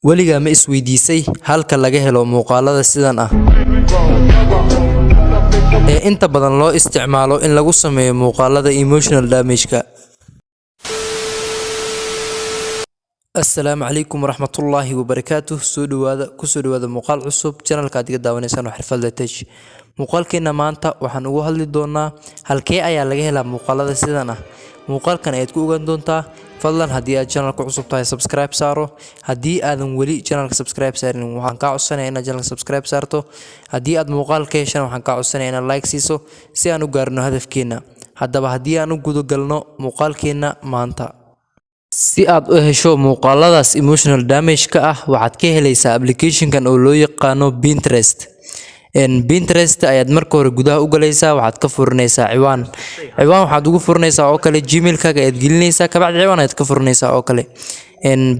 Weligaa ma isweydiisay halka laga helo muuqaalada sidan ah ee inta badan loo isticmaalo in lagu sameeyo muuqaalada emotional damage-ka? Assalaamu calaykum waraxmatullaahi wabarakaatuh. Soo dhawaada, kusoo dhawaada muuqaal cusub channelka aad iga daawanaysaan waa Xirfadle Tech. Muuqaalkeena maanta waxaan ugu hadli doonaa halkee ayaa laga helaa muuqaalada sidan ah. Muuqaalkan ayaad ku ogaan doontaa. Fadlan haddii aad channelka cusub tahay, subscribe saaro. Haddii aadan weli channelka subscribe saarin, waxaan kaa codsanayaa inaad channelka subscribe saarto. Haddii aad muuqaal ka heshana, waxaan kaa codsanayaa inaad like siiso si aan u gaarno hadafkeena. Haddaba haddii aan u guda galno muuqaalkeena maanta. Si aad u hesho muuqaaladaas emotional damage-ka ah, waxaad ka helaysaa application-kan oo loo yaqaano Pinterest. Pinterest ayaad marka hore gudaha u galaysaa, waxaad ka furanaysaa ciwaan. Ciwaan waxaad ugu furanaysaa oo kale Gmail-kaaga ayaad gelinaysaa, kabacdi ciwaan ayaad ka furanaysaa oo kale.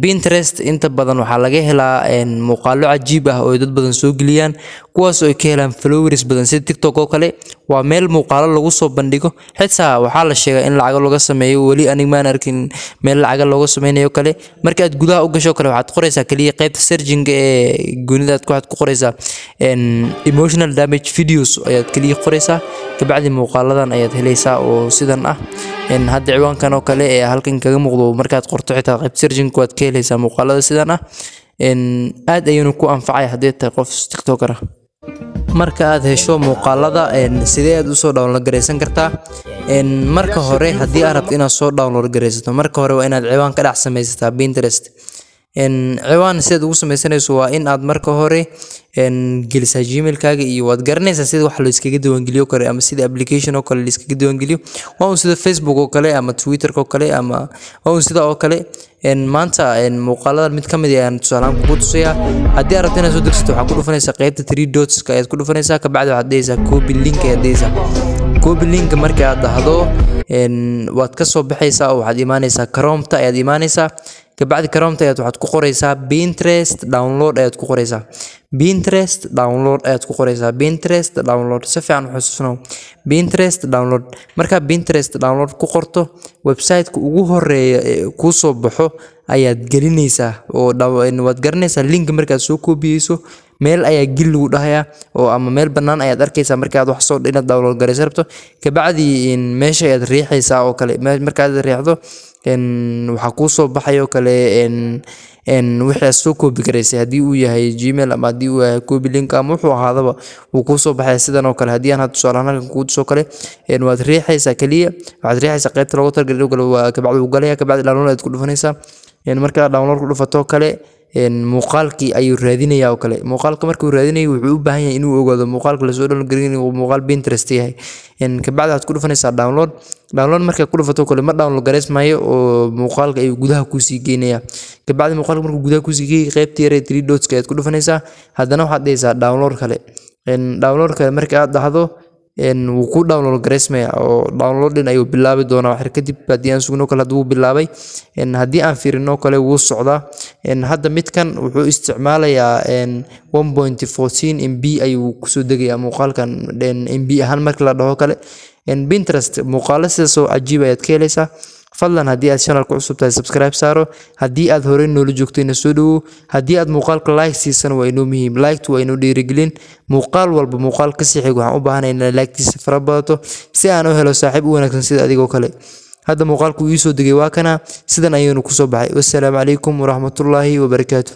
Pinterest inta badan waxaa laga helaa muuqaallo cajiib ah oo ay dad badan soo geliyaan, kuwaas oo ay ka helaan followers badan sida TikTok oo kale. Waa meel muuqaallo lagu soo bandhigo. Xitaa waxaa la sheegaa in lacago laga sameeyo. Weli aniga maan arkin meel lacaga looga sameynayo kale. Marka aad gudaha u gasho kale, waxaad qoraysaa kaliya qaybta searching ee goonida aad waxaad ku qoraysaa emotional damage videos ayaad kaliya qoraysaa. Kabacdi muuqaaladan ayaad helaysaa oo sidan ah. Hadda ciwaankan oo kale ee halkan kaga muuqdo markaad qorto, xitaa qaybta searching waad ka helaysaa muuqaalada sidan ah. Aad ayuuna ku anfacay haddii tahay qof TikToker ah. Marka aad hesho muuqaalada, sidee aad usoo download garaysan kartaa? Marka hore, haddii aad rabto inaad soo download garaysato, marka hore waa inaad ciwaan ka dhex samaysataa Pinterest. Ciwaan sidaad ugu sameysanayso waa in aad marka hore gelisaa Gmail-kaaga iyo waad garanaysaa sida wax la iskaga diiwaangeliyo kale ama sida application oo kale la iskaga diiwaangeliyo. Waa un sida Facebook oo kale ama Twitter oo kale ama waa un sida oo kale. Maanta muuqaaladan mid ka mid ah ayaan tusaale ahaan kugu tusayaa. Haddii aad rabto inaad soo degsato, waxaad ku dhufanaysaa qaybta three dots ayaad ku dhufanaysaa. Kabacdi waxaad dhehaysaa copy link ayaad dhehaysaa. Copy link marka aad dhahdo, waad ka soo baxaysaa oo waxaad imaanaysaa Chrome-ta ayaad imaanaysaa. Kabacdi Chrome-ta ayaad waxaad ku qoraysaa Pinterest download ayaad ku qoraysaa. Pinterest download ayaad ku qoraysaa. Pinterest download, si fiican u xusuusnow. Pinterest download. Markaa Pinterest download ku qorto, website-ka ugu horeeya ee kuu soo baxo ayaad gelinaysaa oo waad garanaysaa link markaad soo koobiyeyso, meel ayaa geli lagu dhahayaa oo ama meel bannaan ayaad arkaysaa markaad wax soo inaad download garaysa rabto. Kabacdi meesha ayaad riixaysaa oo kale. Markaad riixdo, waxaa kuu soo baxay oo kale wixii aad soo koobi garaysay, haddii uu yahay Gmail ama haddii uu yahay copy link ama wuxuu ahaadaba, wuu kuu soo baxaya sidan oo kale. Haddii aan hadda tusaale ahaan halkan kugu tuso kale, waad riixaysaa kaliya, waxaad riixaysaa qaybta loogu talagalay inuu galo, waa kabacdi wuu galaya. Kabacdi download ayaad ku dhufanaysaa. Markaa download ku dhufato kale, muuqaalkii ayuu raadinayaa oo kale. Muuqaalka markuu raadinayo, wuxuu u baahan yahay inuu ogaado muuqaalka lasoo download gareynayo uu muuqaal Pinterest yahay. Kabacdi waxaad ku dhufanaysaa download. Download markaa ku dhufato kale, ma download gareysmayo oo muuqaalka ayuu gudaha kuusii geynayaa. Kabacdi muuqaalka markuu gudaha kuusii geeyay, qaybta yar ee three dots ayaad ku dhufanaysaa. Haddana waxaad dhehaysaa download kale. Download kale marka aad dhahdo, wuu ku download gareysmaya oo downloading ayuu bilaabi doonaa wax yar kadib. Haddii aan sugno kale, hadda wuu bilaabay. Haddii aan fiirino kale, wuu socdaa. Hadda midkan wuxuu isticmaalayaa 1.14 MB ayuu kusoo degayaa muuqaalkan, MB ahaan marka la dhaho kale. Pinterest muuqaalo sidaas oo cajiib ayaad ka helaysaa. Fadlan haddii aad channelka cusub tahay, subscribe saaro. Haddii aad horey noola joogtayna, soo dhawow. Haddii aad muuqaalka like siisana, waa inoo muhiim. Like-tu waa inoo dhiirigelin. Muuqaal walba muuqaal ka sii xig waxaan u baahanahay inay like-tiisa fara badato si aan u helo saaxiib u wanaagsan sida adigoo kale. Hadda muuqaalku ii soo degay, waa kana, sidan ayuunu kusoo baxay. Wassalaamu calaykum waraxmatullaahi wabarakaatu.